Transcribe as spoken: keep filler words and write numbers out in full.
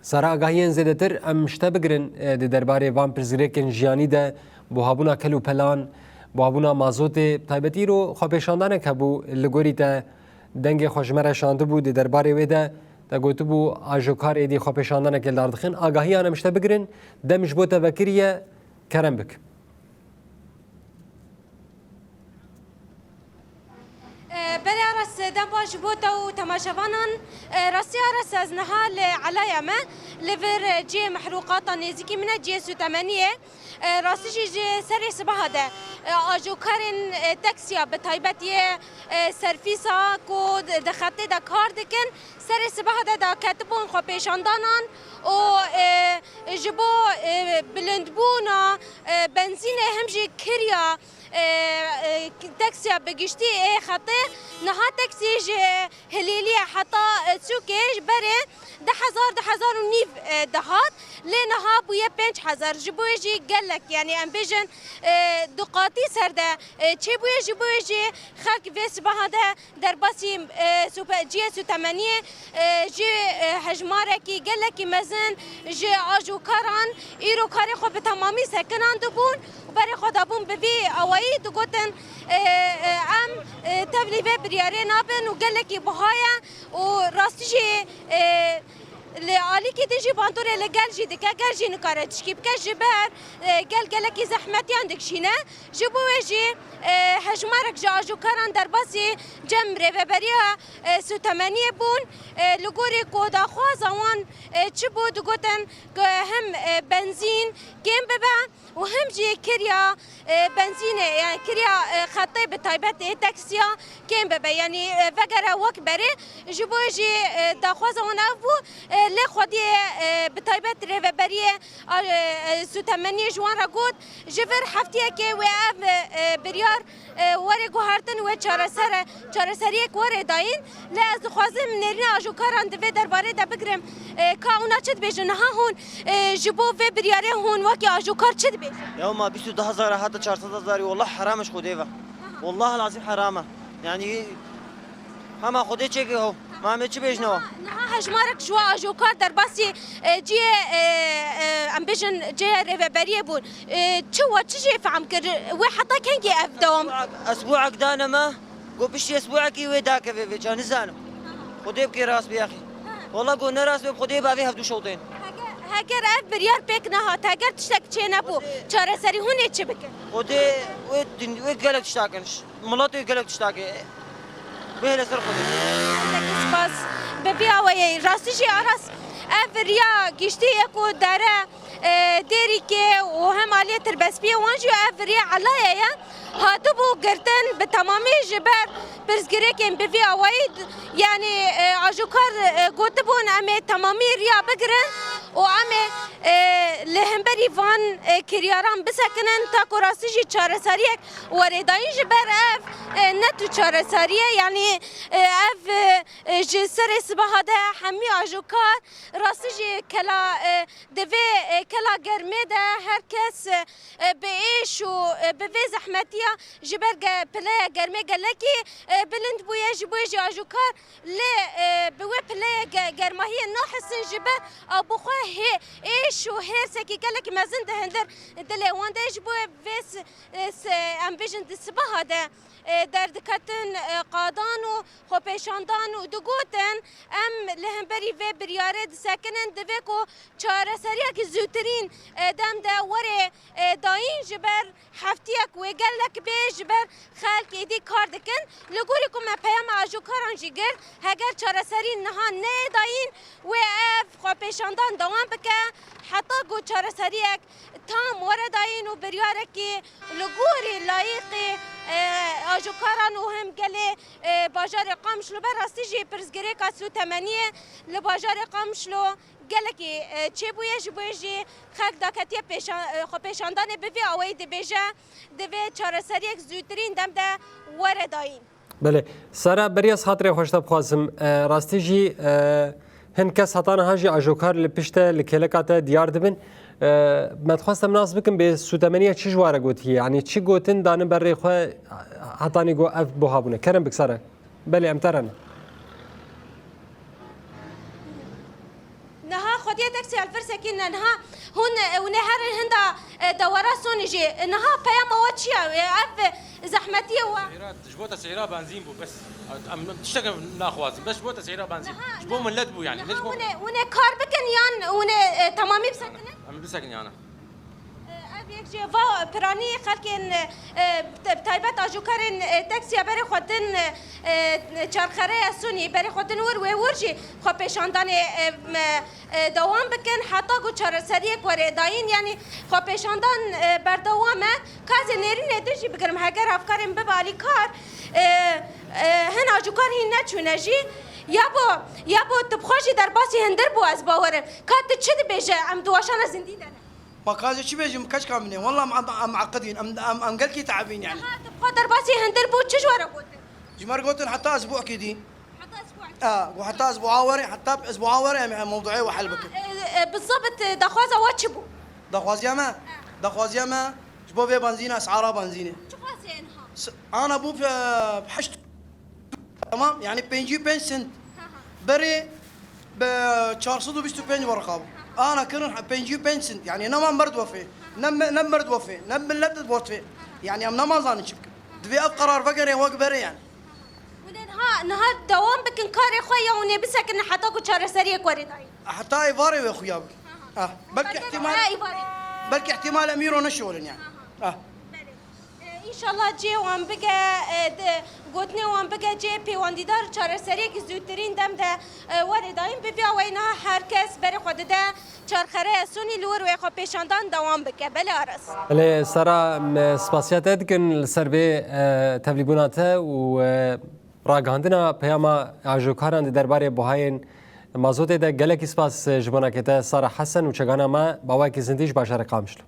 Sara, agahiyên zêdetir em ji te bigirin, e, di derbarê van pirsgirêkên jiyanî de, buhabûna kel û pelan, buhabûna mazotê, taybetî îro xwepêşandanek hebû, li gorî te dengê xwe ji me re şandibû, di derbarê wê de te gotibû, ajokar êdî xwepêşandanekê li dar dixin. Agahiyan em ji te bigirin, dem ji bo te vekiriye, kerem bik. E, belê Aras, dem baş ji bo te û temaşevanan. E, rastî Aras, ez niha li Elaya me, li vir, e, cihê mehrûqata nêzîkî min e, cihê sûtemeniyê. E, rastî jî ji serê sibaha de, e, ajokarên, e, teksiya bi taybet yê, e, serfîsa ku di, di xetê de kar dikin, serê sibaha de daketibûn xwepêşandanan û, e, ji bo, e, bilindbûna, e, benzînê hem jî kiriya, e, e, teksiya bi giştî ê xetê, niha teksî ji Hilêliyê heta, e, sûkê ji berê du hezar, du hezar û nîv, e, dihat, lê niha bûye pênc hezar. Ji bo wê jî gelek, yanî em bêjin, e, du qatî ser de, e, çêbûye. Ji bo wê jî xelk vê sibaha de derbasî, e, sûpe-, cihê sûtemeniyê, e, ji, e, hejmarekî gelekî mezin ji ajokaran îro karê xwe bi temamî sekinandibûn û berê xwe dabûn bi vî awayî digotin, e, e, em, e, tevlî vê biryarê nabin û gelekî buha ye û rastî jî, e, li alîkî din jî bandorê li gel jî dike, gel jî nikare tişkî bike, ji ber, e, gel gelekî zehmetiyan dikişîne. Ji bo wê jî, e, hejmarek ji ajokaran derbasî cem rêveberiya, e, sûtemeniyê bûn. E, li gorî ku daxwaza wan, e, çi bû, digotin ku hem, e, benzîn kêm bibe û hem jî kiriya, e, benzînê, yani kiriya, e, xetê bi taybet ê teksiya kêm bibe. Yani, e, vegere wek berê. Ji bo jî, e, daxwaza wan ev bû, e, lê xwediyê, e, bi taybet rêveberiyê, a, e, e, sûtemeniyê ji wan re got, ji vir heftiyekê wê ev, e, e, biryar, e, were guhertin, wê çareser, çareseriyek were dayîn. Lê ez dixwazim nêrîna ajokaran di vê derbarê de bigirim. E, ka hûna çi dibêjin? Niha hûn, e, ji bo vê biryarê hûn wekî ajokar çi dibêjin? Ya ma bîst û du hezar heta çar sed hezarî, wallah heram e ji Xwedê ve. Wallah lazim heram e. Yani hema Xwedê çêke ho. Ma em ê çi bêjine wa? Niha hejmarek ji we ajokar derbasî, e, cihê, e, e, em bêjin cihê rêveberiyê bûn. E, çi we çi jê fehm kir? Wê heta kengî ev dewam? Esbûek dane me. Got piştî esbûekî wê dakeve vê ça nizanim. Xwedê bikê rast bê yaxî. Wala got ne rast bê, Xwedê bavê hevdû şewtên. Heger, heger ev biryar pêk nehat, heger tiştek çê nebû, çareserî hûn ê çi bikin? Xwedê wê din-, wê gelek tişta kin. Miletê gelek tişta ke. Bihêle ser Xwedê. Gelek spas. Bi vî awayê rastî jî Aras ev riya giştî ye ku dere, e, Dêrîkê û hem aliyê Tirbespiyê wan jî ev riya Elaya ye. Hatibû girtin bi temamî ji ber pirsgirêkên bi vî awayî, d-, yanî, e, ajoker, e, gotibûn em ê temamî riya bigirin û em ê, e, li hemberî van, e, kiryaran bisekinin ta ku rastî jî çareseriyek were dayîn. Ji ber ev, e, ne tu çareserî ye, yanî, e, ev, e, ji serê sibaha de hemî ajokar rastî jî kela, e, di vê, e, kela germê de her kes, e, bi êş û, e, bi vê zehmetiya ji ber ge-, pileya germê gelekî, e, bilind bûye, ji bo jî ajokar lê, e, bi wê pileyê ge-, germahiyê nahisin, ji ber a bi xwe hê-, êş û hêrsekî gelekî mezin dihindir dilê wan de. Ji bo vê s-, e, s-, em bêjin di sibaha de, e, derdiketin, e, qadan û xwepêşandan û digotin, em li hemberî vê biryarê disekinin, divê ku çareseriyekî zûtirîn, e, dem de were, e, dayîn, ji ber heftiyek wê gelek bê, ji ber xelk êdî kar dikin. Li gorî ku me peyama ajokaran jî girt, heger çareserî niha neyê dayîn, wê ev xwepêşandan dewam bike, heta ku çareseriyek tam were dayîn û biryarekî li gorî layîqî, e, ajokaran û hem gelê, e, bajarê Qamişlo be. Rastî jî pirsgirêka sûtemeniyê li bajarê Qamişlo gelekî, e, çêbûye, ji bo jî xelk daketiye pêşan-, e, xwepêşandanê. Bi vî awayî dibêje, divê çareseriyek zûtirîn dem de were dayîn. Belê. Sara, beriya ez xatirê xwe ji te bixwazim. E, rastî jî, e, hin kes heta niha jî ajokar li pişt te, li kêleka te diyar dibin. E, me dixwest em nas bikin, bê sûtemeniya çi ji wa re gotiye? Yanî çi gotin danin berê xwe hetanî got ev buha bûne? Kerem bik Sara. Belê, em te re ne. Niha xwe Yê teksî Elfirsekî ne niha hûn, e, hûn ê herin hinda, e, dewera Sonî jî. E, niha peyama we çi ye? E, ev, e, zehmetiyê we? Tesîrat, ji bo tesîra benzîn bû bes. Em tiştek naxwazin. Bes ji bo tesîra benzîn. Niha, Ji bo niha, millet bû yani. Ne niha ji bo hûn ê, hûn ê kar bikin yan hûn ê, e, temamî bisekinin? Em bisekin yani. E, ev yek jê va piranî xelkên, e, te-, taybet ajokarên, e, teksiya berê xwe din, e, e, çarxereya Sonî berê xwe din wir wê wir jî xwe pêşandanê, e, me, e, dewam bikin heta ku çareseriyek were dayîn, yanî xwepêşandan, e, berdewam e. Ka ez ê nêrînê din jî bigirim, heger hevkarên bibe alîkar, e, e, hin acûkar hîn neçûne jî. Ya bo, ya bo tu bi xwe jî derbasî hindir bû, ez bawer im. Ka tu çi dibêje, em di weşana zindî de ne. Ma ka ez ê çi bêjim, keçika min ê. Wela em, em, em eqidîn, em, em, em gelkî teebîn yani. Niha tu bi xwe derbasî hindir bû, çi ji we re gotin? Ji me re gotin heta ez bu ekîdî. Heta ez bu ekîdî. A, got heta ez bu awere, heta ez bu awere em, em mewduê we hel bikin. E, e, bi zebit, e, daxwaza we çi bû? Daxwaziya me? E. Daxwaziya me ji bo vê benzîna, esara benzînê. Çi xwazê niha? S-, ana bû, e, heşt, tamam, yani pêncî û pênc sent. Ha, ha. Berê bi çar sed û bîst û pênc werqa bû. Ana kirin pêncî û pênc sent. Yani ne me merd wefê, ne me, ne merd wefê, ne millet wefê. Yani em nemazanin çi bikin. Divê ev qerar vegerê wek berê yani. Hûn ê niha, niha dewam bikin karê xwe ya hûn ê bisekinin heta ku çareseriyek were dayîn? Heta êvarê wê xuya bikin. Ha, ha. Ah, belkî Belkî ihtimal, ha, êvarê. Belkî ihtimal em îro neşolin yani. Ha, ha. Ah. Belê. E, înşallah cihê wan bige, e, de, gotinê wan bige cihê pêwendîdar, çareseriyekî zûtirîn dem de, e, were dayîn. Bi vî awayî niha her kes berê xwe dide çarxereya Sonî li wir wê xwe pêşandan dewam bike. Belê Aras. Belê Sara, em spasiya te dikin li ser vê, e, tevlîbûna te û, e, ragihandina peyama ajokaran di derbarê buhayên mazotê de. Gelekî spas, e, ji bona ke te Sara Hesen û çekana me bi awayekî zindî ji bajarê Qamişlo.